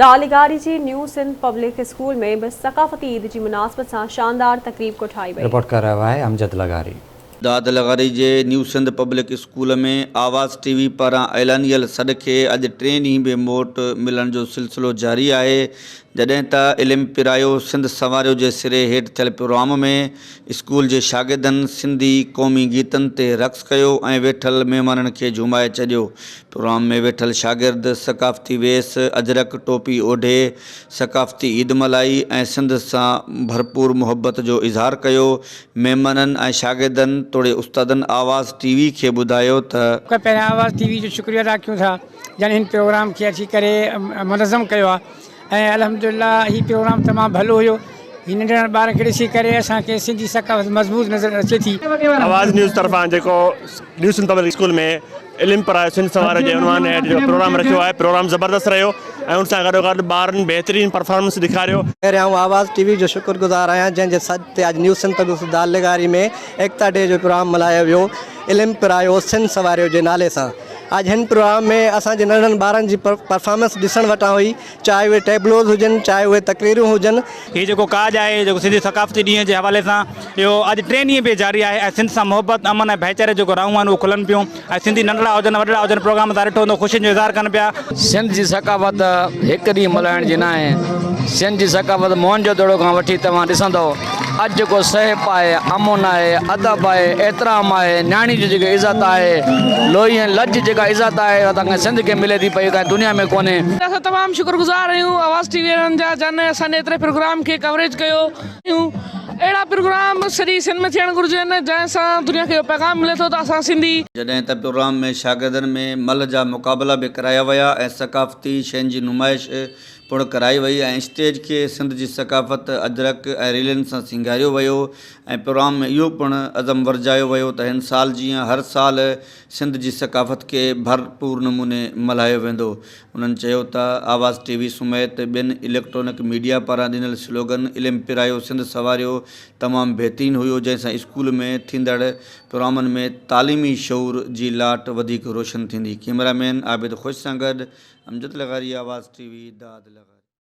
داليگاري جي نيو Sindh public school ۾ به ثقافتي عيد جي مناسبت سان شاندار تقريب ڪوٺائي وئي. رپورٽ ڪري رهيو آهي امجد لغاري. داد لغاري جي new Sindh public school ۾ Awaz T V پاران اعلانيل سڏ کي اڄ ٽئين ڏينهن به موٽ ملڻ جو سلسلو جاري آهي جڏهن ته علم پرايو سنڌ سنواريو جي سري هيٺ ٿيل پروگرام ۾ اسڪول جي شاگردن سنڌي قومي گيتن تي رقص ڪيو ۽ ويٺل مهمانن کي جهومائي ڇڏيو. پروگرام ۾ ويٺل شاگرد ثقافتي ويس، اجرڪ، ٽوپي اوڍي ثقافتي عيد ملهائي ۽ سنڌ سان ڀرپور محبت جو اظهار ڪيو. مهمانن ۽ شاگردن توڙي استادن آواز ٽي وي کي ٻڌايو ته. پهريان آواز ٽي وي جو شڪريو ادا ڪيون ٿا جن هن پروگرام کي اچي ڪري منظم ڪيو آهي. ۽ الحمدلله هي پروگرام تمام ڀلو هيو هي ننڍڙن ٻارن کي ڏسي ڪري اسان کي سنڌي ثقافت مضبوط نظر اچي ٿي. آواز نيوز طرفان جيڪو نيو سنڌ پبلڪ اسڪول ۾ علم پرايو سنڌ سنواريو جي عنوان هيٺ جيڪو پروگرام رکيو آهي پروگرام زبردست رهيو ۽ ان سان گڏو گڏ ٻارن بهترين پرفارمنس ڏيکاريو. پهريان آئون آواز ٽي وي جو شڪر گذار آهيان جنهن جي سڏ تي اڄ نيو سنڌ پبلڪ اسڪول دار لغاري ۾ ايڪتا ڊي جو پروگرام ملهايو ويو علم پرايو سنڌ سنواريو جي نالي سان اڄ هن پروگرام ۾ اسان جي ننڍڙن ٻارن جي پرفارمنس ڏسڻ وٽان هئي چاهي اهي ٽيبلوز هجن چاهي اهي تقريرون هجن. هي جيڪو ڪاڄ آهي جيڪو سنڌي ثقافتي ڏينهن جي حوالي سان اهو اڄ ٽئين ڏينهن به جاري آهي ۽ سنڌ سان محبت امن ۽ ڀائيچاري جيڪو راهون آهن اهو کلن پيون ۽ سنڌي ننڍڙا هجن وڏڙا هجن پروگرام تان ڏٺو هوندو خوشين جو اظهار ڪن پيا. سنڌ جي ثقافت هڪ ڏينهن ملهائڻ جي ناهي سنڌ جي ثقافت موهن جو دڙو کان وٺي توهان ڏسندؤ اڄ جيڪو سهپ آهي، امن آهي، ادب آهي، احترام آهي، نياڻي جي جيڪا عزت آهي، لوئي ۽ لڄ جيڪا عزت آهي اها توهان کي سنڌ کي ملي ٿي پئي ڪنهن دنيا ۾ ڪونهي. اسان تمام شڪر گذار آهيون آواز ٽي وي وارن جا جن اسان جي ايتري پروگرام کي ڪوريج ڪيو. اهڙا پروگرام سڄي سنڌ ۾ ٿيڻ گهرجن جنهن سان دنيا کي اهو پيغام ملي ٿو ته اسان سنڌي. جڏهن ته پروگرام ۾ شاگردن ۾ ملهه جا مقابلا به ڪرايا ويا ۽ ثقافتي شين جي نمائش پڻ ڪرائي وئي ۽ اسٽيج کي سنڌ جي ثقافت، اجرڪ ۽ ريلين سان سينگاريو ويو ۽ پروگرام ۾ اهو پڻ عزم ورجايو ويو ته هن سال جيان هر سال سنڌ جي ثقافت کي ڀرپور نموني ملهايو ويندو. انهن چيو ته آواز ٽي وي سميت ٻين اليڪٽرانڪ ميڊيا پاران ڏنل سلوگن علم پرايو سنڌ سنواريو تمام بهترين هيو جنهن سان اسڪول ۾ ٿيندڙ پروگرامن ۾ تعليمي شعور جي لاٽ وڌيڪ روشن ٿيندي. ڪئميرا مين عابد خوش سان گڏ امجد لغاري آواز ٽي وي داد لغاري.